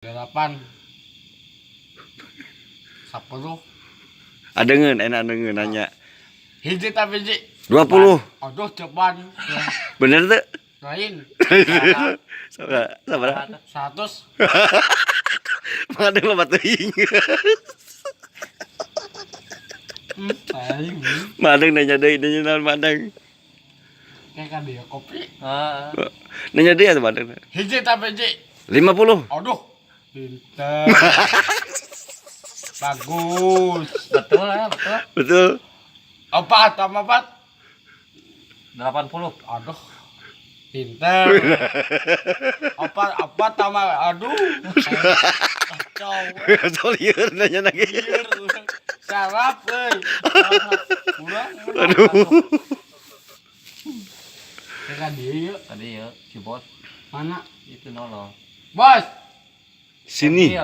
8 10. Adengeun, enak adengeun nanya. Hiji tapi hiji. 20. Aduh, depan. Bener tuh? Lain. Sabar, sabar. 100. Madeng loba teuing. Aing. Madeng nanya deui, nanya naon madeng. Kayak kan dia kopi. Heeh. Nanya deui atuh madeng. Hiji tapi hiji. 50. Aduh. Pinter. Bagus. Betul ya, betul. Betul. Empat tambah 4. 80. Aduh. Pinter. Empat, empat tambah, aduh. Kacau. Soal lieur nanya lagi. Lieur. Sarap euy. Kurang. Aduh. Kayak kan dia yuk. Tadi ya, si bos Mana? itu nolong. Bos. Sini.